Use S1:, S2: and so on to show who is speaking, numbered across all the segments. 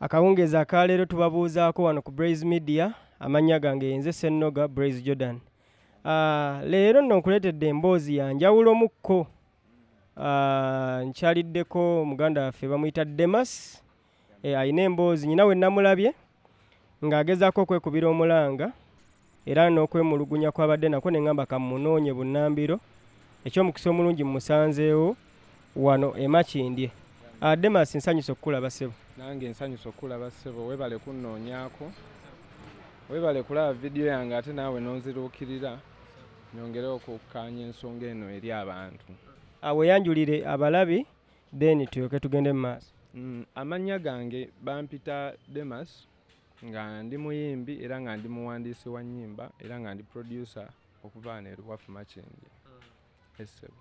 S1: Akawungeezi akaleero tubabuuzaako wano ku Braze Media. Amannya gange yenze Ssennoga Braze Jordan. Leero nno nkuleetedde emboozi ya njawulo mukko. Nkyaliddeko muganda waffe bamuyita Demas. Alina emboozi nyina we namulabye ng'agezaako okwekubira omulanga era n'okwemulugunya kwabadde nakwo ne ŋŋamba kammunoonye bunnambiro. Ekyomukisa omulungi mmusanzeewo wano e Makindye. Demas, nsanyuse okukulaba, ssebo.
S2: Nange nsanyuse okukulaba, ssebo. Weebale kunnoonyaako, weebale kulaba vidiyo yange ate naawe n'onziruukirira nyongere okukkaanya ensonga eno eri abantu.
S1: Weeyanjulire abalabi, then tulyoke tugende mu maaso.
S2: Amannya gange bampita Demas, nga ndi muyimbi era nga ndi muwandiisi wa nnyimba era nga ndi producer okuva wano e Luwafu, Makindye, essebo.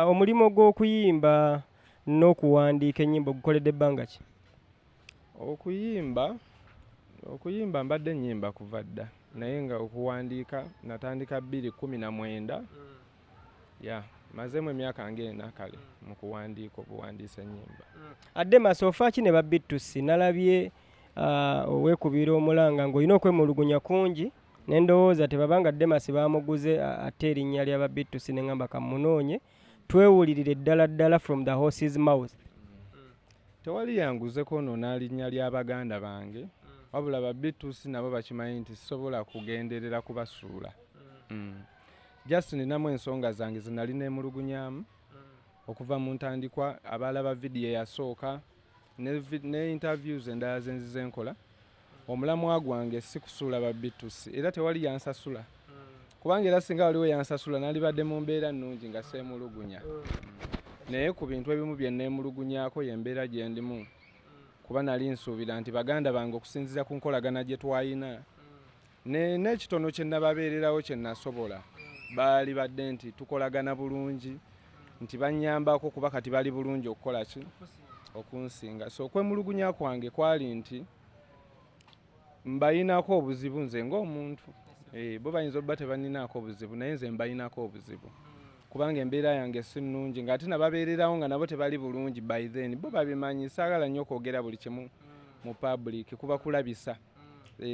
S1: Omulimu gw'okuyimba n'okuwandiika ennyimba ogukoledde ebbanga ki?
S2: Okuyimba mbadde nnyimba kuva dda, naye nga okuwandiika natandika 2019. Ya, mazeemu emyaka ng'ena kale mu kuwandiika obuwandiisa ennyimba.
S1: Demas, ofa ki ne ba B2C? Nalabye oweekubira omulanga ng'olina okwemulugunya kungi ne ndowooza tebabanga Demas baamuguze ate erinnya lya ba B2C, ne ŋŋamba kammunoonye twewulirire ddala ddala from the horse's mouth.
S2: Tewali yanguzeko noona linnya lya baganda bange, wabula ba B2C nabo bakimanyi nti sisobola kugenderera kubasuula. Just ninamu ensonga zange ze nali neemulugunyamu okuva mu ntandikwa. Abalaba vidiyo eyasooka ne interviews endala ze nzize nkola, omulamwa gwange si kusuula ba B2C, era tewali yansasula, kubanga era singa waliwo yansasula nalibadde mu mbeera nnungi nga seemulugunya. Naye ku bintu ebimu bye neemulugunyaako y'embeera gye ndimu, kuba nali nsuubira nti baganda bange, okusinziira ku nkolagana gye twalina n'ekitono kye nababeererawo kye nasobola, baali badde nti tukolagana bulungi, nti bannyambako, kuba kati bali bulungi okukola ki okunsinga. So okwemulugunya kwange kwali nti mbayinako obuzibu nze ng'omuntu. Bo bayinza okuba tebaninaako obuzibu, naye nze mbayinako obuzibu kubanga embeera yange si nnungi, ng'ate nababeererawo nga nabo tebali bulungi by then. Bo babimanyi. Saagala nnyo okwogera buli kimu mu public kuba kulabisa.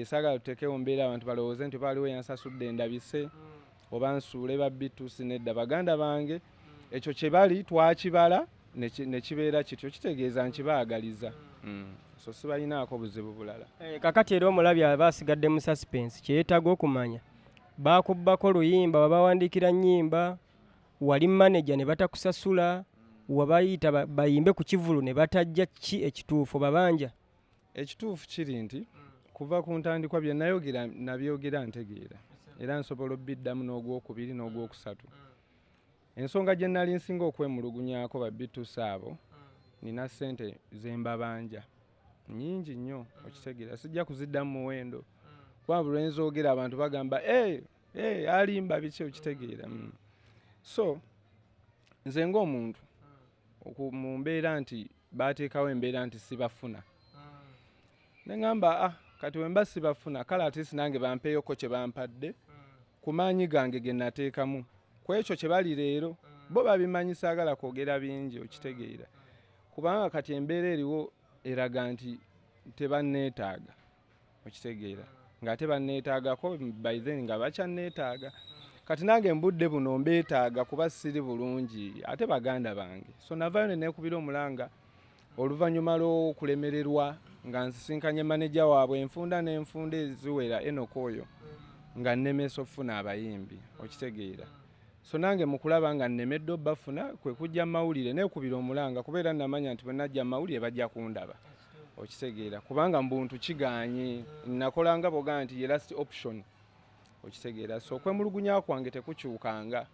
S2: Saagala tuteekewo mbeera abantu balowooze nti oba waliwo yansasudde ndabise oba nsuule ba B2C. Nedda, baganda bange, ekyo kye bali twakibala ne kibeera kityo, kitegeeza nkibaagaliza. So sibalinaako buzibu bulala.
S1: Kakati era omulabi aba asigadde mu suspense, kyeyeetaaga okumanya, baakubbako luyimba, wabawandiikira nnyimba, wali manager ne batakusasula, wabayita bayimbe ku kivulu ne batajja, ki ekituufu babanja?
S2: Ekituufu kiri nti kuva ku ntandikwa bye nayogera nabyogera ntegeera, era nsobola obiddamu n'ogwokubiri n'ogwokusatu. Ensonga gye nali nsinga okwemulugunyaako, ba B2C abo nina ssente zembabanja nyingi nnyo, okitegeera? Sijja kuziddamu muwendo kuba buli lwenzogera abantu bagamba, "Hey, hey, alimba biki," okitegeera? So nze ng'omuntu mu mbeera nti bateekawo embeera nti sibafuna, neŋŋamba, "Ah, kati wemba sibafuna, kale at least nange bampeeyoko kye bampadde ku maanyi gange ge nateekamu ku ekyo kye bali leero." Bo babimanyi, saagala kwogera bingi, okitegeera? Kubanga kati embeera eriwo eraga nti tebanneetaaga, okitegeera? Ng'ate banneetaagako by then, nga bakyanneetaaga. Kati nange mbudde buno mbeetaaga kuba siri bulungi, ate baganda bange. So navaayo ne neekubira omulanga oluvannyuma lw'okulemererwa nga nsisinkanye maneja waabwe enfunda n'enfunda eziwera, Enoko oyo, nga nnemesa okufuna abayimbi, okitegeera? So nange mu kulaba nga nnemedde obbafuna, kwe kujja mu mawulire neekubira omulanga, kubeera namanya nti bwe najja mu mawulire bajja kundaba, okitegeera? Kubanga mu buntu kigaanye, nakolanga bogaa nti ye last option, okitegeera? So okwemulugunya kwange tekukyukanga.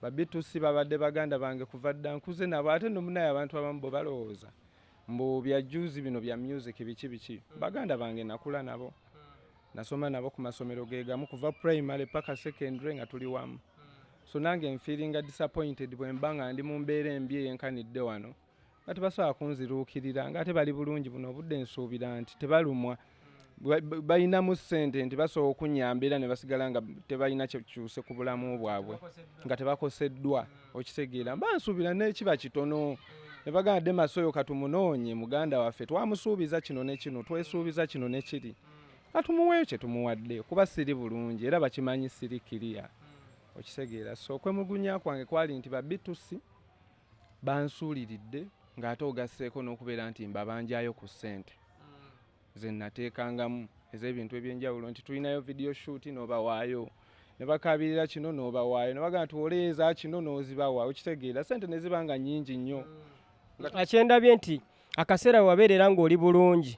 S2: Ba B2C babadde baganda bange kuva dda, nkuze nabo. Ate nno munaye abantu abamu bwe balowooza mbu bya juzi bino bya music biki biki, baganda bange nakula nabo, nasoma nabo ku masomero ge gamu kuva primary paka secondary nga tuli wamu. So nange nfeelinga disappointed bwe mba nga ndi mu mbeera embi eyenkanidde wano nga tebasobola kunziruukirira, nga ate bali bulungi. Buno obudde nsuubira nti tebalumwa, balinamu ssente nti basobola okunyamba era ne basigala nga tebalina kyekyuse ku bulamu bwabwe, nga tebakoseddwa, okitegeera? Mba nsuubira nekiba kitono. Ne bagamba, "Demas oyo katumunoonye, muganda waffe, twamusuubiza kino ne kino, twesuubiza kino ne kiri, katumuweeyo kye tumuwadde, kuba siri bulungi." Era bakimanyi siri kiriya, okitegeera? So okwemulugunya kwange kwali nti ba B2C bansuuliridde, ng'ate ogasseeko n'okubeera nti mbabanjayo ku ssente ze nateekangamu ez'ebintu ebyenjawulo, nti tulinayo video shoot n'obawaayo, ne bakabirira kino n'obawaayo, ne bagamba tuwoleeza kino n'ozibawa, okitegeera? Sente ne ziba nga nnyingi nnyo.
S1: Akyendabye nti akaseera wabeerera ng'oli bulungi,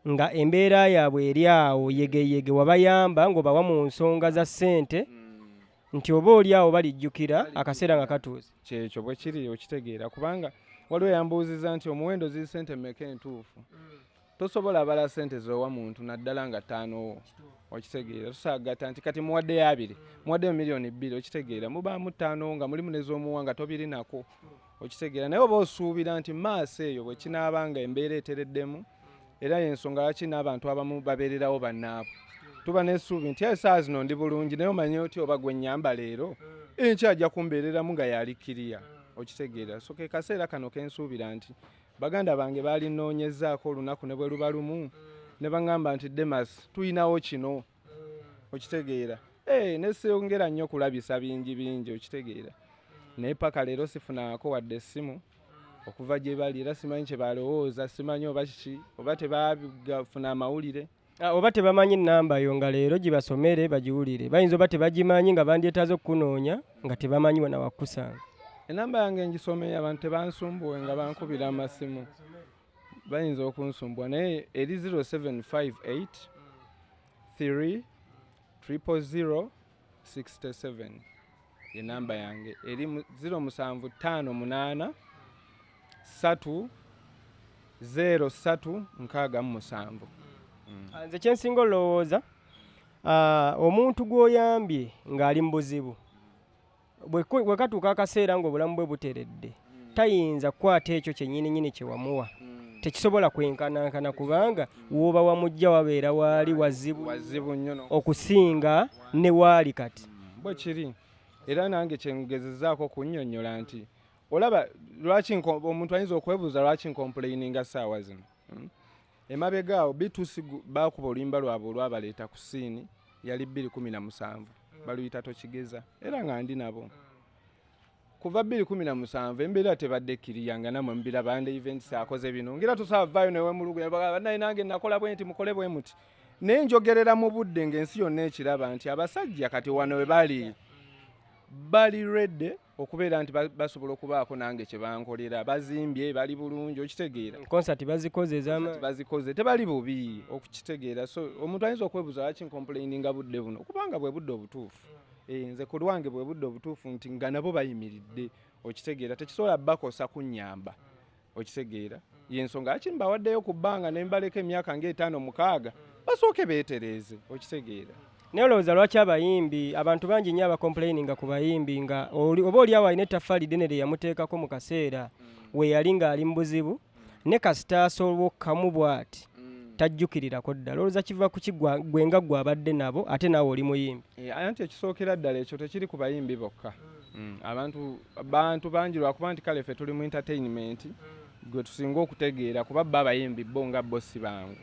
S1: nga embeera yaabwe eri awo yegeyege, wabayamba ng'obawa mu nsonga za ssente, nti oba oli awo balijjukira akaseera nga katuuse.
S2: Kyekyo bwe kiri, okitegeera? Kubanga waliwo yambuuziza nti omuwendo ziri sente mmeka entuufu. Tosobola bala sente z'owa muntu, naddala nga ttaano wo, okitegeera? Tosaagatta nti kati muwaddeyo abiri, muwaddeyo 2 million, okitegeera? Mubaamu ttaano nga mulimu nez'omuwa nga tobirinako, okitegeera? Naye oba osuubira nti maaso eyo bwe kinaaba nga embeera etereddemu. Era yensonga lwaki n'abantu abamu babeererawo bannaabwe. Tuba n'essuubi nti esaawa zino ndi bulungi, naye omanye otya oba gwe nnyamba leero enkya ajja kumbeereramu nga yali kiriya, okitegeera? So ke kaseera kano kensuubira nti baganda bange baalinoonyezaako olunaku ne bwe luba lumu, ne baŋŋamba nti, "Demas, tulinawo kino," okitegeera? Hey, neseyongera nnyo kulabisa bingi bingi, okitegeera? Naye paka leero sifunangako wadde essimu okuva gye bali, era simanyi kye balowooza, simanyi oba kiki, oba tebafuna amawulire.
S1: Ah, oba tebamanyi nnamba yo, nga leero gibasomere bagiwulire. Bayinza oba tebagimanyi, nga bandyetaaze okukunoonya nga tebamanyi wana wakukusanga.
S2: Enamba yange ngisomeye, abantu tebansumbuwe nga bankubira amasimu, bayinza okunsumbuwa, naye eri 0758 3 000 67 ye namba yange, eri 0758 3 0 3 67.
S1: Ah, nze kyensinga olowooza, omuntu gw'oyambye ng'ali mu buzibu, bwe katuuka akaseera ng'obulamu bwe buteredde, tayinza kukwata ekyo kyennyininyini kye wamuwa, tekisobola kwenkanankana, kubanga wooba wamujja wabeera waali wazibu.
S2: Wazibu nnyo
S1: okusinga ne waali kati.
S2: Bwe kiri, era nange kyengezezaako kunnyonnyola nti olaba lwaki omuntu ayinza okwebuuza lwaki ncomplaininga saawa zino, Emabega awo B2C baakuba oluyimba lwabwe olwabaleeta ku scene, yali 2017, baluyita Tokigeza, era nga ndi nabo kuva 2017. Embeera tebadde kkiriya nga namwe mubiraba, nde events akoze bino, ngera tosaba vaayo newemulugunya, "Bannaye, nange nakola bwe nti, mukole bwe muti." Naye njogerera mu budde ng'ensi yonna ekiraba nti abasajja kati wano we bali, bali ready okubeera nti basobola okubaako nange kye bankolera. Bazimbye, bali bulungi, okitegeera?
S1: Konsati bazikoze ez'amaanyi.
S2: Bazikoze, tebali bubi, okukitegeera? So omuntu ayinza okwebuuza lwaki ncomplaininga budde buno, kubanga bwe budde obutuufu. Nze ku lwange bwe budde obutuufu nti nga nabo bayimiridde, okitegeera? Tekisobola bakosa kunnyamba, okitegeera? Yensonga lwaki mbawaddeyo ku bbanga ne mbaleka emyaka ng'etaano mukaaga basooke beetereeze, okitegeera?
S1: Naye olowooza lwaki abayimbi, abantu bangi nnyo abacomplaininga ku bayimbi, nga oba oli awo alina ettaffaali ddene lye yamuteekako mu kaseera we yali ng'ali mu buzibu, ne kasita asobokamu bw'ati tajjukirirako ddala? Olowooza kiva ku ki, gwe nga gwe abadde nabo, ate naawe oli muyimbi?
S2: Anti ekisookera ddala, ekyo tekiri ku bayimbi bokka. Abantu bantu bangi, lwakuba nti kale ffe tuli mu entertainment gwe tusinga okutegeera, kuba bo abayimbi bo nga bo si bangu,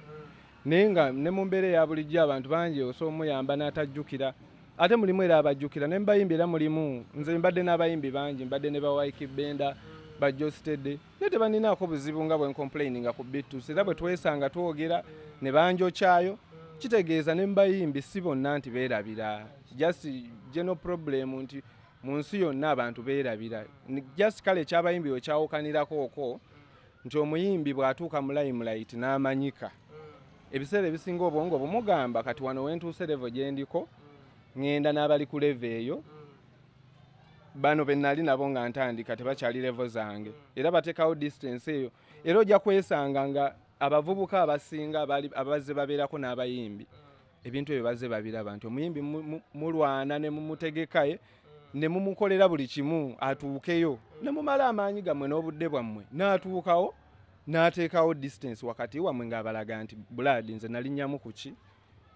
S2: naye nga ne mu mbeera eya bulijjo abantu bangi osobola omuyamba n'atajjukira. Ate mulimu era abajjukira, ne mubayimbi era mulimu. Nze mbadde n'abayimbi bangi, mbadde ne ba Ykee Benda, ba Geosteady, naye tebaninaako buzibu nga bwe ncomplaininga ku B2C. Era bwe twesanga twogera ne banjokyayo. Kitegeeza ne mubayimbi si bonna nti beerabira, just general problem nti mu nsi yonna abantu beerabira. Just kale ekyabayimbi we kyawukanirako okwo nti omuyimbi bw'atuuka mu limelight n'amanyika, ebiseera ebisinga obwongo bumugamba, "Kati wano wentuuse, level gye ndiko, ŋŋenda n'abali ku level eyo. Bano be nali nabo nga ntandika tebakyali level zange." Era bateekawo distance eyo, era ojja kwesanga nga abavubuka abasinga abazze babeerako n'abayimbi, ebintu ebyo bazze babiraba nti omuyimbi mulwana ne mumutegekaye ne mumukolera buli kimu atuukeyo, ne mumala amaanyi gammwe n'obudde bwammwe, n'atuukawo n'ateekawo distance wakati wammwe ng'abalaga nti, "Blood, nze nalinnyamu ku ki,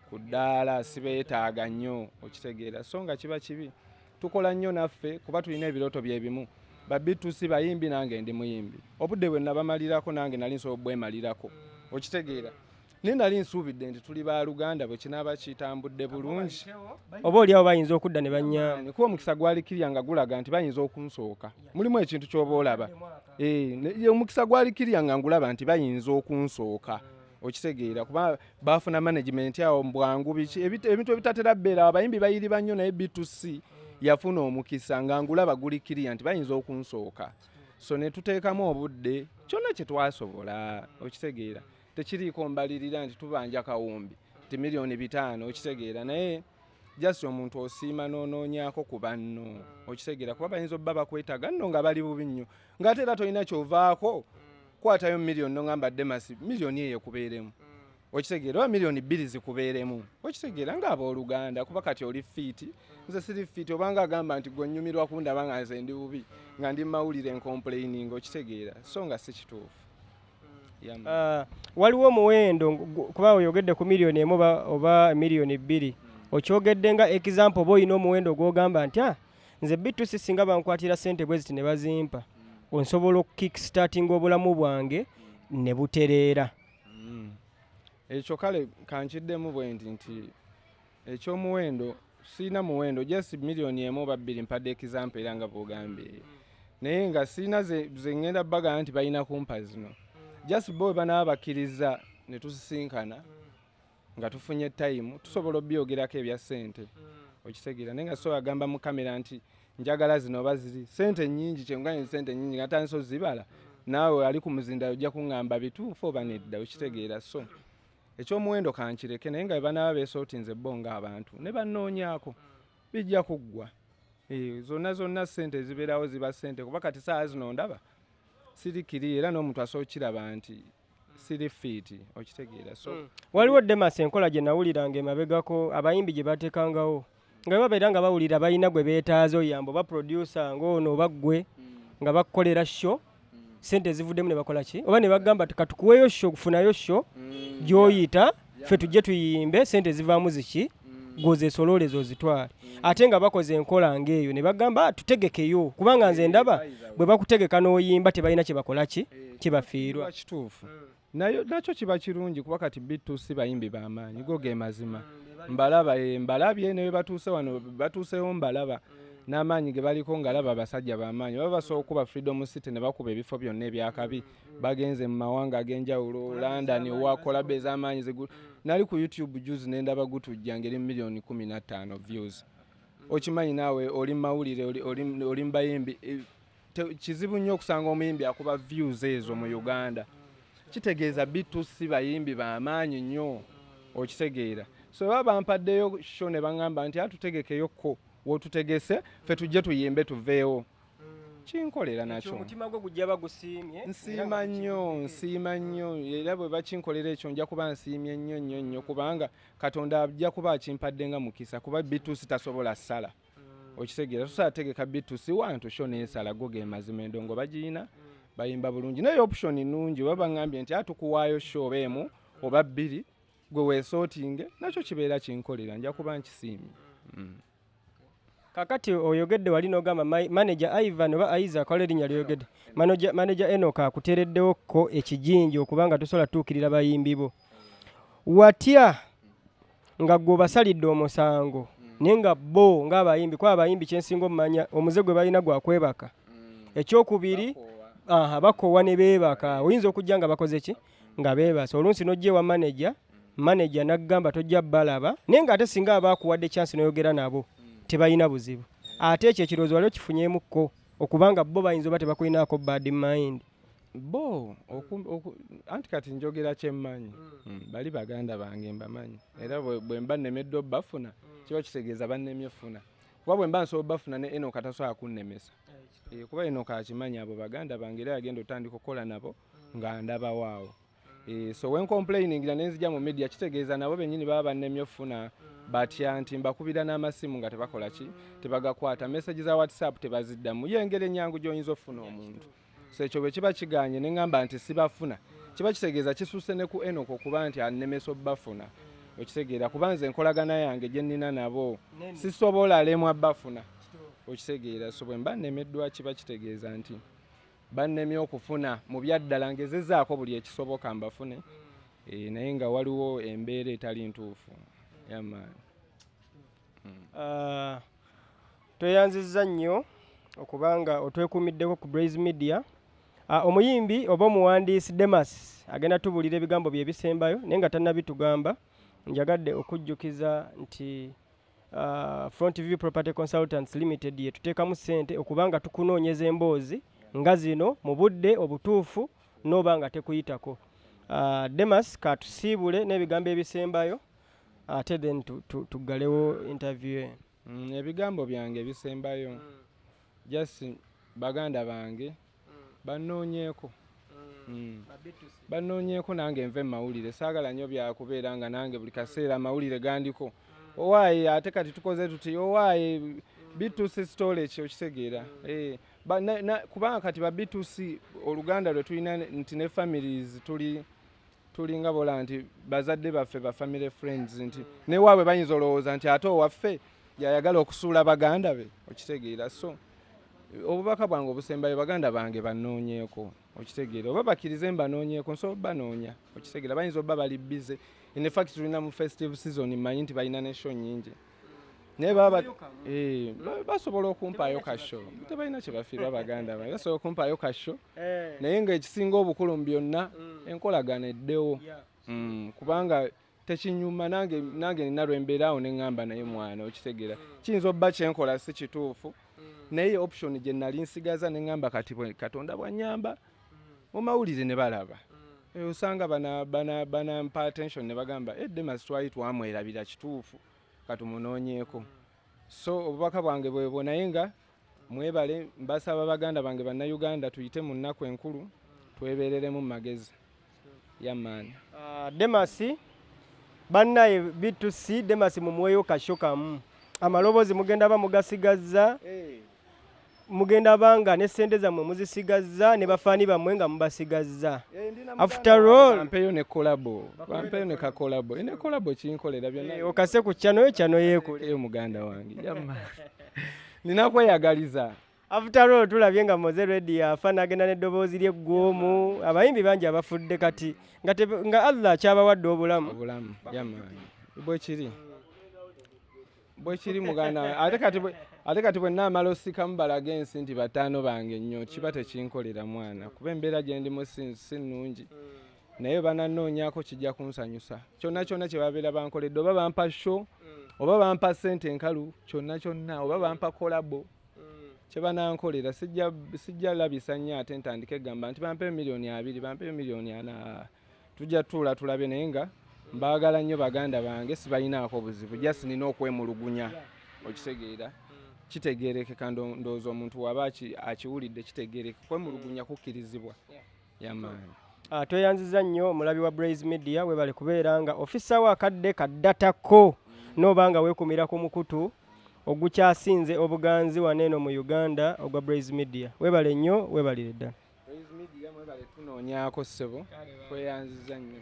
S2: ku ddaala, sibeetaaga nnyo," okitegeera? So nga kiba kibi. Tukola nnyo naffe kuba tulina ebirooto bye bimu. Ba B2C bayimbi, nange ndi muyimbi. Obudde bwe nabamalirako nange nali nsobola obwemalirako, okitegeera? Naye nali nsuubidde nti tuli baluganda, bwe kinaaba kitambudde bulungi,
S1: oba oliawo bayinza okudda ne bannyamba.
S2: Kuba omukisa gwali kirya nga gulaga nti bayinza okunsooka. Mulimu ekintu ky'oba olaba. Omukisa gwali kirya nga ngulaba nti bayinza okunsooka, okitegeera? Kuba bafuna management awo bwangu, biki, ebintu ebitatera bbeera. Abayimbi bayiriba nnyo, naye B2C yafuna omukisa nga ngulaba guli kirya nti bayinza okunsooka. So ne tuteekamu obudde kyonna kye twasobola, okitegeera? Tekiriiko mbalirira nti tubanja kawumbi nti 5 miliyoni, okitegeera? Naye just omuntu osiima n'onoonyaako ku banno, okitegeera? Kuba bayinza obba bakwetaaga nno nga bali bubi nnyo, ng'ate era tolina kyovaako. Kwatayo miliyoni nongamba, "Demasi, miliyoni eyo ekubeeremu," okitegeera? Oba 2 miliyoni zikubeeremu, okitegeera? Ng'abooluganda, kuba kati oli fit, nze siri fit. Obanga agamba nti gwe nnyumirwa kundaba nga nze ndi bubi, nga ndi mawulire ncomplaining, okitegeera? So nga si kituufu. Yeah, man.
S1: Waliwo omuwendo kuba oyogedde ku 1 miliyoni oba 2 miliyoni, okyogedde nga example, oba olina omuwendo gw'ogamba nti, "Ah, nze B2C singa bankwatira sente bwe ziti ne bazimpa, onsobola okukickstartinga obulamu bwange ne butereera"?
S2: Ekyo kale kankiddemu bwe nti ekyomuwendo siina muwendo, just 1 miliyoni oba 2, mpadde example era nga bwogambye. Naye nga siina ze ŋŋenda bagamba nti balina kumpa zino. Just bo bwe banaaba bakkiriza ne tusisinkana nga tufunye time, tusobola obyogerako ebya ssente, okitegeera? Naye nga so agamba mu kamera nti njagala zino oba ziri sente nnyingi, kyenganye sente nnyingi nga tandise ozibala, naawe ali ku muzinda ojja kuŋŋamba bituufu oba nedda, okitegeera? So ekyomuwendo kankireke, naye nga bwe banaaba beesootinze bo ng'abantu ne bannoonyaako, bijja kuggwa. Zonna zonna sente ezibeerawo ziba sente, kuba kati saawa zino ndaba siri kiri, era n'omuntu asobola okiraba nti siri fit, okitegeera? So
S1: Waliwo, Demas, enkola gye nawuliranga emabegako abayimbi gye bateekangawo nga bwe babeera nga bawulira balina gwe beetaaza oyamba, oba producer ng'ono oba ggwe, nga bakukolera show, sente ezivuddemu ne bakola ki, oba ne bagamba ti katukuweeyo show, kufunayo show gy'oyita, ffe tujje tuyimbe, sente ezivaamu ziki gwozeesolooleza ozitwale. Ate nga bakoze enkola ng'eyo ne bagamba, "Ah, tutegekeyo," kubanga nze ndaba bwe bakutegeka n'oyimba tebalina kye bakola ki kyebafiirwa.
S2: Kiba kituufu nayo nakyo kiba kirungi, kuba kati B2C bayimbi b'amaanyi, go ge mazima. Mbalaba, mbalabye ne bwe batuuse wano, batuusewo mbalaba n'amaanyi ge baliko, ngalaba abasajja b'amaanyi. Baba basobola okuba Freedom City ne bakuba ebifo byonna ebyakabi, bagenze mu mawanga ag'enjawulo, London wa collabo ez'amaanyi nali ku YouTube juzi nendaba gutujja ngeri 15 miliyoni views. Okimanyi naawe oli mawulire, oli mu bayimbi. Kizibu nnyo okusanga omuyimbi akuba views ezo mu Uganda. Kitegeeza B2C bayimbi b'amaanyi nnyo, okitegeera? So baba bampaddeyo show ne baŋŋamba nti atutegekeyo ko wotutegese, ffe tujje tuyimbe tuveewo, kinkolera nakyo.
S1: Omutima gwo gujja bagusiimye.
S2: Nsiima nnyo, nsiima nnyo. Era bwe bakinkolera ekyo nja kuba nsiimye nnyo nnyo nnyo, kubanga Katonda ajja kuba akimpadde nga mukisa, kuba B2C tasobola ssala, okitegeera? Tosobola tegeka B2C wantu show n'ensala. Go ge mazima, endongo bagiyina, bayimba bulungi, naye option nnungi. Oba baŋŋambye nti atukuwaayo show oba emu oba bbiri, gwe weesootinge, nakyo kibeera kinkolera, nja kuba nkisiimye.
S1: Kakati oyogedde wali n'ogamba manager Ivan oba Isaac, waliwo erinnya ly'oyogedde, manager Enoch akuteereddewo ko ekijinji okubanga tosobola tuukirira bayimbi bo. Watya nga gwe obasalidde omusango, naye nga bo ng'abayimbi, kuba abayimbi kyensinga omumanya omuze gwe balina gwa kwebaka. Ekyokubiri, aha, bakoowa ne beebaka. Oyinza okujja nga bakoze ki, nga beebase olunsi, n'ojja ewa manager, manager n'aggamba tojja balaba, naye ng'ate singa aba akuwadde chance n'oyogera nabo tebalina buzibu. Ate ekyo ekirowoozo wali okifunyeemukko okubanga bo bayinza oba tebakulinaako bad mind?
S2: Bo anti kati njogera kyemmanyi. Bali baganda bange mbamanyi, era bwe mba nnemeddwa obbafuna kiba kitegeeza bannemye funa, kuba bwe mba nsobola obbafuna ne Enoka tasobola kunnemesa. Kuba Enoka akimanyi abo baganda bange, era yagenda otandika okukola nabo nga ndabawaawo. So when complainingira nenzija mu media, kitegeeza nabo bennyini baba bannemye ofuna. Batya nti mbakubira n'amasimu nga tebakola ki, tebagakwata, message za WhatsApp tebaziddamu. Ye engeri enyangu gy'oyinza okufuna omuntu. So ekyo bwe kiba kiganye ne ŋŋamba nti sibafuna, kiba kitegeeza kisusse ne ku Enoko okuba nti annemesa obbafuna, okitegeera? Kuba nze enkolagana yange gye nnina nabo sisobola lemwa bafuna. Okitegeera? So bwe mba nnemeddwa, kiba kitegeeza nti bannemye okufuna. Mu byaddala ngezezaako buli ekisoboka mbafune, naye nga waliwo embeera etali ntuufu yamaani.
S1: Tweyanzizza nnyo okubanga otwekuumiddeko ku Braze Media. Omuyimbi oba omuwandiisi Demas agenda tubuulira ebigambo bye ebisembayo, naye nga tannabitugamba, njagadde okujjukiza nti Front View Property Consultants Limited yetuteekamu ssente okubanga tukunoonyeza emboozi nga zino mu budde obutuufu n'oba nga tekuyitako. Demas katusiibule n'ebigambo ebisembayo, ate then tuggalewo interview eno.
S2: Ebigambo byange ebisembayo, just baganda bange bannoonyeeko. Bannoonyeeko nange nve mawulire. Saagala nnyo byakubeera nga nange buli kaseera amawulire gandiko, owaaye ate kati tukoze tuti, owaaye B2C storage. Okitegeera? Eh, kubanga kati ba B2C oluganda lwe tulina nti ne families tuli tulinga bola nti bazadde baffe ba family friends, nti newaabwe bayinza olowooza nti ate owaffe yayagala okusuula baganda be. Okitegeera? So obubaka bwange obusembayo, baganda bange bannoonyeeko. Okitegeera? Oba bakkirize mbanoonyeeko, nsobola banoonya. Okitegeera? Bayinza obba bali busy. In fact tulina mu festive season, mmanyi nti balina ne show nnyingi, naye baba basobola okumpaayo ka show. Tebalina kye bafiirwa. Baganda bange basobola okumpaayo ka show, naye ng'ekisinga obukulu mu byonna, enkolagana eddewo. Kubanga tekinyuma nange nina lwembeera awo ne ŋŋamba, naye mwana, okitegeera, kiyinza obba kyenkola si kituufu, naye option gye nali nsigaza ne ŋŋamba kati Katonda bw'annyamba mu mawulire ne balaba, osanga banampa attention ne bagamba, "Eh, Demas twali twamwerabira, kituufu, katumunoonyeeko." So obubaka bwange bwebwo, naye nga mwebale. Mbasaba baganda bange Bannayuganda, tuyite mu nnaku enkulu twebereremu mu magezi yamaani.
S1: Demas bannaye, B2C Demas mumuweeyo ka show kamu. Amaloboozi mugenda ba mugasigazza, mugenda banga ne sente zammwe muzisigazza, ne bafaani bammwe nga mubasigazza. After all,
S2: bampeyo ne collabo, bampeyo ne ka collabo, ne collabo kinkolera byonna.
S1: Okase ku channel yo, channel yeekole.
S2: Eyo muganda wange, yamma nina kweyagaliza.
S1: After all, tulabye nga Mowzey Radio afa n'agenda n'eddoboozi ly'eggwomu. Abayimbi bangi abafudde kati nga Allah akyabawadde obulamu.
S2: Obulamu, yamaani, bwekiri, bwekiri muganda wange. Ate kati bwe naamala osikamu balaga ensi nti bataano bange nnyo, kiba tekinkolera mwana, kuba embeera gye ndimu si nnungi, naye bananoonyaako kijja kunsanyusa. Kyonna kyonna kye babeera bankoledde, oba bampa show, oba bampa ssente enkalu, kyonna kyonna, oba bampa collabo, kye banankolera sijja labisa nnyo ate ntandike egamba nti bampe 20 miliyoni, bampe 40 miliyoni. Tujja tutuula tulabe, naye nga mbaagala nnyo baganda bange, sibalinaako buzibu, just nina okwemulugunya. Okitegeera? Kitegeerekeka. Ndowooza omuntu waba akiwulidde kitegeereka, kwemulugunya kukkirizibwa, yamaani.
S1: Tweyanziza nnyo omulabi wa Braze Media, webale kubeera nga ofissawo akadde kaddatako n'oba nga weekumira ku mukutu ogukyasinze obuganzi wano eno mu Uganda ogwa Braze Media. Webale nnyo, webalire ddala.
S2: Praise Media, mwebale tunoonyaako ssebo, tweyanziza nnyo.